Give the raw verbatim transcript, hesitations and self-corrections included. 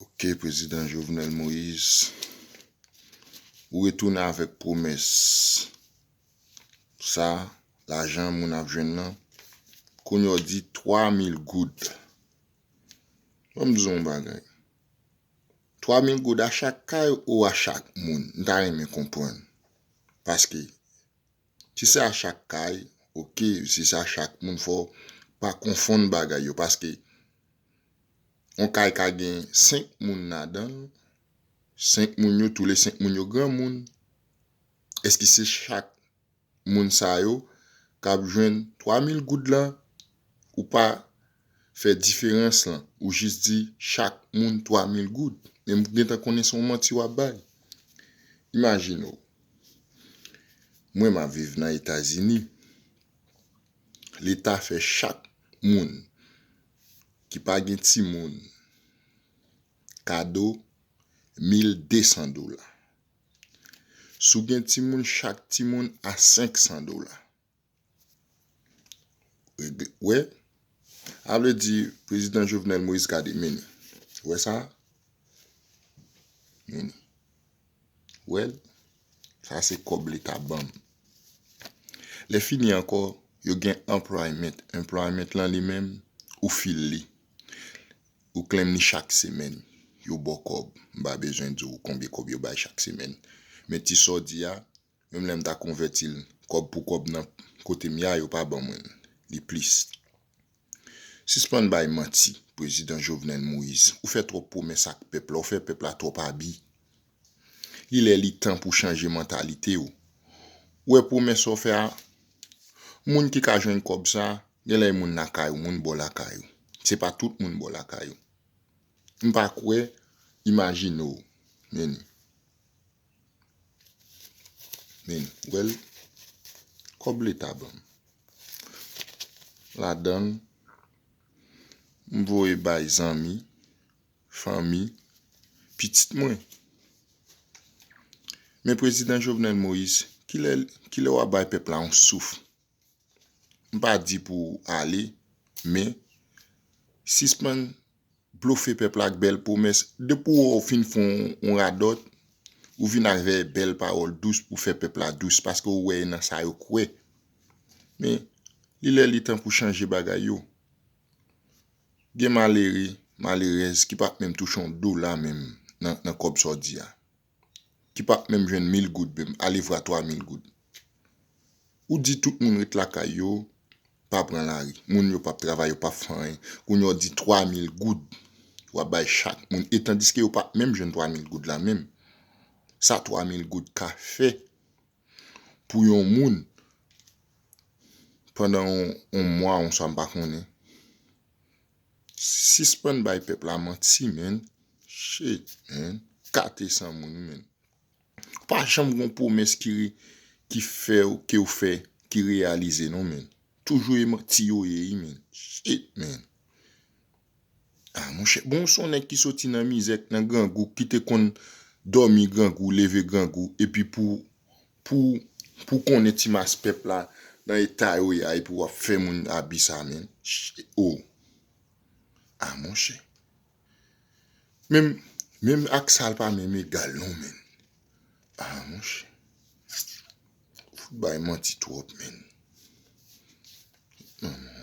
Ok, Prezidan Jovenel Moïse, ou retounen avèk pwomès sa, lajan moun ap jwenn nan. Kounye a w di twa mil goud. Ban m di w yon bagay. Twa mil goud a chak kay ou a chak moun? M ta renmen konprann. Paske si se a chak kay, ok, si se a chak moun, fò w pa konfonn bagay yo. Paske yon kay ka gen senk moun ladan l, senk moun yo, tou le senk moun yo granmoun. Èske se chak moun sa yo k ap jwenn twa mil goud lan? Ou pa fè diferans lan, ou jis di chak moun twa mil goud. Men m gentan konnen se yon manti w ap bay. Imajine w, mwen m ap viv nan Etazini, Leta fè chak moun ki pa gen timoun kado mil de san dola. Si w gen timoun, chak timoun a senk san dola. Wè, a vle di Prezidan Jovenel Moïse gade, men, wè sa? Men, wè l? Sa se kòb Leta ban m. Lè fini ankò, yo gen employment. Employment lan li menm, ou fil li. Ou klenm li chak semèn. Yo ba w kòb. M pa bezwen di w konbyen kòb yo bay chak semèn. Men ti sa w di a, menm lè m ta konvèti l kòb pou kòb nan kote m ye a, yo pa ban mwen li plis. Sispann bay manti, Prezidan Jovenel Moïse. Ou fè twòp pwomès ak pèp la, ou fè pèp la twòp abi. Li lè li tan pou chanje mantalite w. Ou wè pwomès sa w fè a, moun ki ka jwenn kòb sa, genlè e moun lakay ou, moun bò lakay ou. Se pa tout moun bò lakay ou. M pa kwè, imajine w, men. Men, wè l, kòb Leta ban m. Ladan l, m voye bay zanmi, fanmi, pitit mwen. Men Prezidan Jovenel Moïse, kilè, kilè w ap bay pèp la yon souf? M pa di pou w ale, men sispann blofe pèp la ak bèl pwomès. Depi w wè w fin fè yon, yon radòt, ou vin avè bèl pawòl dous pou fè pèp la dous, paske w wè e nan sa yo kwè. Men, li lè li tan pou chanje bagay yo. Gen malere, malerèz ki p ap menm touche yon dola menm nan, nan kòb sa w di a. Ki p ap menm jwenn mil goud menm, alevwa twa mil goud. Ou di tout moun ret lakay yo, pa pran lari. Moun yo p ap travay, yo p ap fè anyen. Kounye a w di twa mil goud w ap bay chak moun. E tandiske yo p ap menm jwenn twa mil goud la menm. Sa twa mil goud ka fè pou yon moun pandan yon, yon mwa, yon sa m pa konnen. Sispann bay pèp la manti, men. Shit, men. Kate san moun, men. Pa janm gon pwomès ki, ki fè w, ke w fè, ki reyalize non, men. Toujou e manti yo ye, wi, men. Shit, men. Ah, monchè, bon, se yon nèg ki soti nan mizè, nan grangou, ki te konn dòmi grangou, leve grangou, epi pou, pou, pou konnen ti mas pèp la, nan eta yo ye a, epi w ap fè moun abi sa, men. Shit, oh. Ah, monchè. Menm, menm ak sa, l pa menm egal, non, men. Ah, monchè. Fout bay manti twòp, men. Non, non.